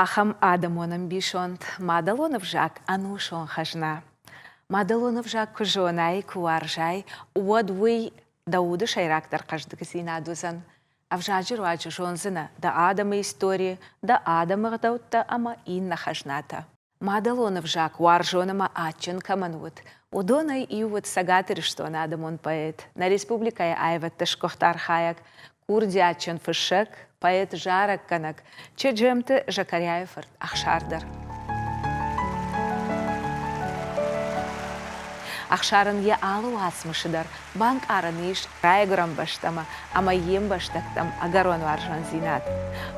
ахӕм адӕмон ӕмбисонд: мадӕлон ӕвзаг ӕнусон хӕзна. Мадӕлон ӕвзаг куы зонай, куы уарзай, уӕд уый дӕ уды сӕйрагдӕр хъӕздыгдзинад уыдзӕн. Ӕвзаджы руаджы зондзынӕ дӕ адӕмы истори, дӕ адӕмы ӕгъдӕуттӕ ӕмӕ иннӕ хӕзнатӕ. Мадӕлон ӕвзаг уарзон ӕмӕ адджын кӕмӕн уыд, уыдонӕй иу уыд Цӕгат Ирыстоны адӕмон поэт, нӕ республикӕйы аивӕдты сгуыхт архайӕг, курдиатджын фыссӕг, поэт-зарӕггӕнӕг Чеджемты Закариайы фырт Ӕхсар дӕр. Ӕхсар ын йӕ алы уацмысы дӕр банкъарӕн ис райгуырӕн бӕстӕмӕ ӕмӕ йе мбӕстӕгтӕм ӕгӕрон уарзондзинад.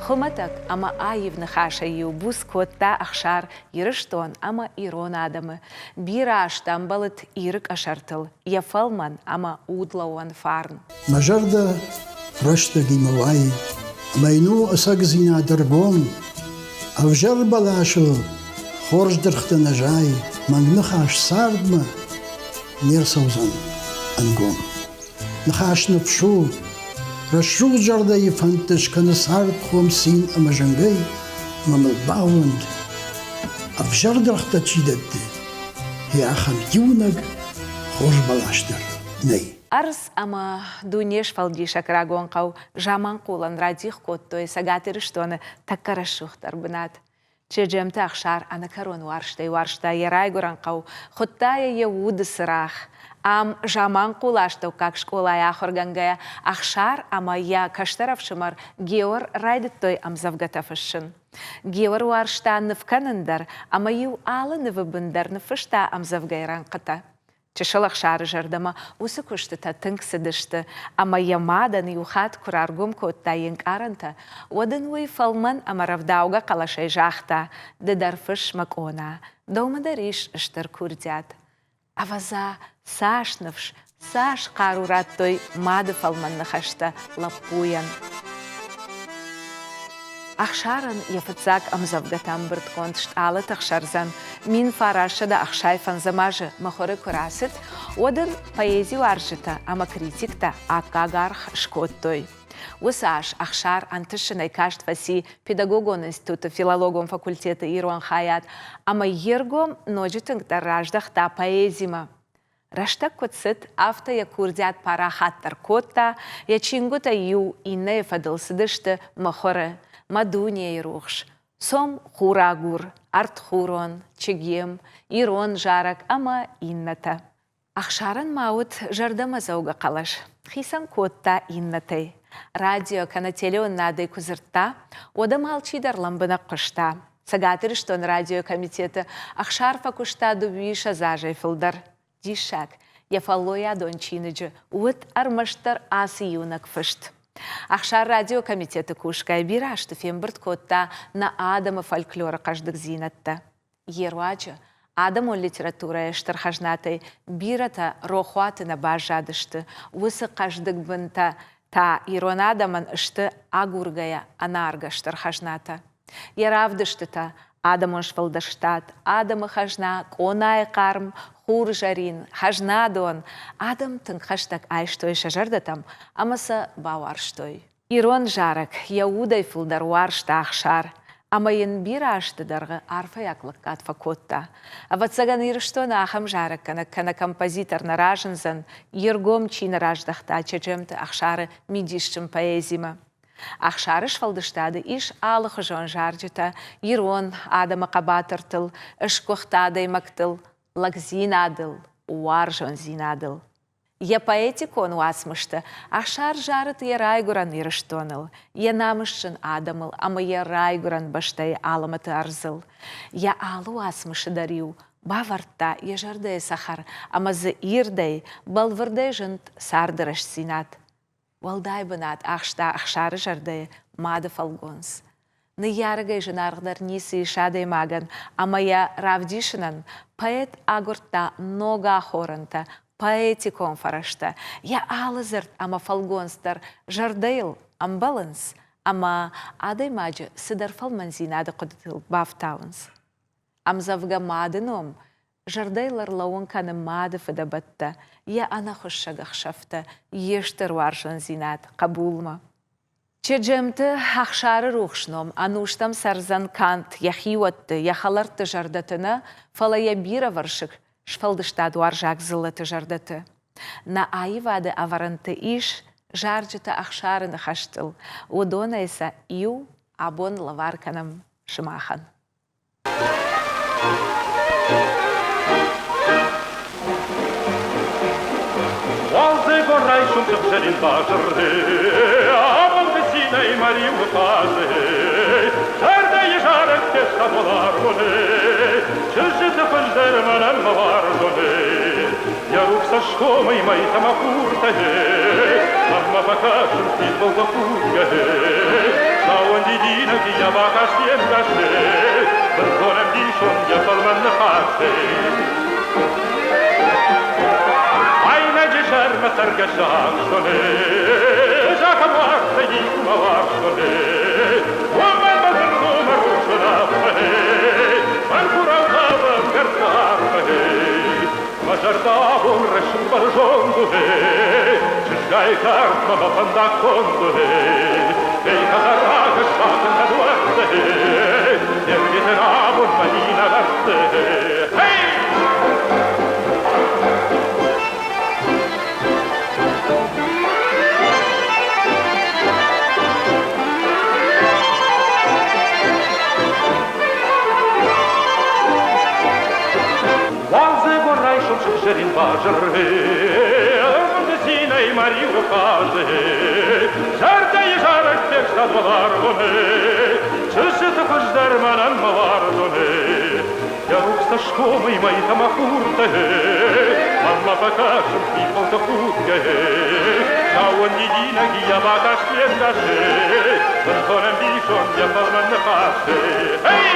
Хуымӕтӕг ӕмӕ аив ныхасӕй-иу буц кодта Ӕхсар Ирыстон ӕмӕ ирон адӕмы. Бирӕ азты ӕмбӕлыд Иры къӕсӕртыл йӕ фӕлмӕн ӕмӕ удлӕууӕн фарн. Мӕ зӕрдӕ рӕстӕгимӕ уайы, ӕмӕ йын у ӕцӕгдзинад ӕргом. Ӕвзӕр бӕласыл хорз дыргътӕ нӕ зайы, мӕнг ныхас цардмӕ не рцӕудзӕн ӕнгом. Ныхас ныфс у, рӕсугъд зӕрдӕйы фӕндтӕ скӕны цардхъом цин ӕмӕ зынгӕй, ӕмӕ мыл баууӕнд, ӕвзӕр дыргътӕ чи дӕтты, йӕ ахӕм иунӕг хорз бӕлас дӕр нӕй. Ӕрдз ӕмӕ дуне сфӕлдисӕг рагон хъӕу Заманхъулӕн радих кодтой Цӕгат Ирыстоны тӕккӕ рӕсугъддӕр бынат. Чеджемты Ӕхсар ӕнӕкӕрон уарзтӕй уарзта йӕ райгуырӕн хъӕу, хуыдта йӕ йӕ уды цырагъ. Ам Заманхъулы астӕуккаг скъолайы ахуыргӕнгӕйӕ Ӕхсар ӕмӕ йӕ кӕстӕр ӕфсымӕр Геор райдыдтой ӕмдзӕвгӕтӕ фыссын. Геор уарзта ныв кӕнын дӕр ӕмӕ-иу алы нывы бын дӕр ныффыста ӕмдзӕвгӕйы рӕнхъытӕ. Чысыл Ӕхсары зӕрдӕмӕ уыцы куыстытӕ тынг цыдысты, ӕмӕ йӕ мадӕн иу хатт куы раргом кодта йе нкъарӕнтӕ, уӕд ын уый фӕлмӕн ӕмӕ рӕвдаугӕ хъӕлӕсӕй загъта: «Ды дӕр фысс, мӕ къона, дӕумӕ дӕр ис стыр курдиат». Ӕвӕдза, цас ныфс, цас хъару радтой мады фӕлмӕн ныхӕстӕ лӕппуйӕн. Ӕхсарӕн йӕ фыццаг ӕмдзӕвгӕтӕ ӕмбырдгонд стъалыты ӕхсӕрдзӕн 1965 азы мыхуыры куы рацыд, уӕд ын поэзиуарзджытӕ ӕмӕ критиктӕ аккаг аргъ скодтой. Уыцы аз Ӕхсар ӕнтысынӕй каст фӕци педагогон институты филологон факультеты ирон хайад ӕмӕ йе ргом ноджы тынгдӕр раздӕхта поэзимӕ. Рӕстӕг куыд цыд, афтӕ йӕ курдиат парахатдӕр кодта, йӕ чингуытӕ иу иннӕйы фӕдыл цыдысты мыхуыры, Мӕ дунейы рухс, Цом хурагур, Ӕртхурон, Чегем, Ирон зарӕг ӕмӕ иннӕтӕ. Ӕхсарӕн ма уыд зӕрдӕмӕдзӕугӕ хъӕлӕс, хицӕн кодта иннӕтӕй. Радио кӕнӕ телеуынынадӕй куы дзырдта, уӕд ӕм алчидӕр лӕмбынӕг хъуыста. Цӕгат Ирыстоны радиокомитеты Ӕхсар фӕкуыста дыууиссӕдз азӕй фылдӕр. Диссаг, йӕ фӕллойадон чиныджы уыд ӕрмӕстдӕр ацы иунӕг фыст. Ӕхсар радиокомитеты кусгӕйӕ бирӕ азты фембырд кодта нӕ адӕмы фольклоры хъӕздыгдзинӕдтӕ. Йе руаджы адӕмон литературӕйы стыр хӕзнатӕй бирӕтӕ рохуаты нӕ баззадысты, уыцы хъӕздыг бынтӕ та ирон адӕмӕн сты агургӕйӕ ӕнӕаргӕ стыр хӕзнатӕ. Йӕ равдыстытӕ, адӕмон сфӕлдыстад, адӕмы хӕзна, къонайы хъарм, хурзӕрин, хӕзнадон, адӕм тынг хӕстӕг айстой сӕ зӕрдӕтӕм ӕмӕ сӕ бауарзтой. Ирон зарӕг йӕ удӕй фылдӕр уарзта Ӕхсар, ӕмӕ йын бирӕ азты дӕргъы арфӕйаг лӕггад фӕкодта. Ӕвӕццӕгӕн, Ирыстоны ахӕм зарӕггӕнӕг кӕнӕ композитор нӕ разындзӕн, йе ргом чи нӕ раздӕхта Чеджемты Ӕхсары мидисджын поэзимӕ. Ӕхсары сфӕлдыстады ис алыхуызон зарджытӕ ирон адӕмы хъӕбатыртыл, сгуыхт адӕймӕгтыл, лӕгдзинадыл, уарзондзинадыл. Йӕ поэтикон уацмысты Ӕхсар зарыд йӕ райгуырӕн Ирыстоныл, йӕ намысджын адӕмыл ӕмӕ йӕ райгуырӕн бӕстӕйы алӕмӕты ӕрдзыл. Йӕ алы уацмысы дӕр-иу бавӕрдта йӕ зӕрдӕйы цӕхӕр ӕмӕ дзы ирдӕй, бӕлвырдӕй зынд царды рӕстдзинад. Уӕлдай бынат ахста Ӕхсары зӕрдӕйы мады фӕлгонц. Ныййарӕгӕй зынаргъдӕр ницы ис адӕймагӕн ӕмӕ йӕ равдисынӕн поэт агуырдта ног ахорӕнтӕ, поэтикон фӕрӕзтӕ, йӕ алы дзырд ӕмӕ фӕлгонц дӕр зӕрдӕйыл ӕмбӕлынц ӕмӕ адӕймаджы цыдӕр фӕлмӕндзинады хъуыдытыл бафтауынц. Ӕмдзӕвгӕ Мады ном зӕрдӕйыл ӕрлӕууын кӕны мады фыдӕбӕттӕ, йӕ ӕнӕхуыссӕг ӕхсӕвтӕ, йе стыр уарзондзинад хъӕбулмӕ. Чеджемты Ӕхсары рухс ном ӕнустӕм цӕрдзӕн канд йӕ хиуӕтты, йӕ хӕлӕртты зӕрдӕты нӕ, фӕлӕ йӕ бирӕвӕрсыг сфӕлдыстадуарзаг дзыллӕты зӕрдӕты. Нӕ аивады ӕвӕрӕнты ис зарджытӕ Ӕхсары ныхӕстыл, уыдонӕй сӕ иу абон лӕвар кӕнӕм сымахӕн. Уалдзыгон райсом сыгъзӕрин базыры, Амонды цинӕй мӕ риуы хъазы. Зӕрдӕйы зарӕг фестад уӕларвоны, Чызджыты хуыздӕр мӕнӕн мӕ уарзоны. Йӕ рухс цӕсгомӕй мӕйтӕ мӕ хуртӕ, Мӕнмӕ фӕкӕсынц мидбылты худгӕ. Сауон дидинӕг йӕ бакаст йе нгасы, Бынтон ӕвдисон йӕ фӕлмӕн ныхасӕй. Айнӕджы сӕрмӕ цӕргӕсы ахстоны, Зӕххы уарзтӕй никуы уарзтоны. Уымӕн мӕ зӕрдӕмӕ рухс уынаффӕ, Мӕн хурау тавӕм гӕрзтӕ арфӕ. Мӕ зӕрдӕ абон рӕсугъд бӕрзонд у, Чызгай кӕртмӕ мӕ фӕндаг конд у. Ей, хӕдзараг ссадын дӕ дуӕртты, Не рвитын абон мӕ минӕвӕртты. Hey! Уалдзыгон райсом сыгъзӕрин базыры, Цинӕй мӕ риуы хъазы. Зӕрдӕйы зарӕг фестад уӕларвоны, Чызджыты хуыздӕр мӕнӕн мӕ уарзоны. Йӕ рухс цӕсгомӕй мӕйтӕ мӕ хуртӕ, Мӕнмӕ фӕкӕсынц мидбылты худгӕ. Сауон дидинӕг йӕ бакаст йе нгасы, Бынтон ӕмбисонд йӕ фӕлмӕн ныхасы. Hey!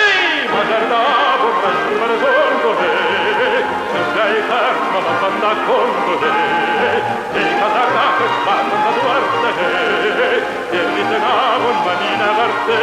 Эй, мӕ зӕрдӕ абон бӕрзонд Чызгай кӕртмӕ мӕ фӕндаг конд Эй, хӕдзардахы сбадын дӕ дуӕртты, Ервитын абон мӕ минӕвӕртты.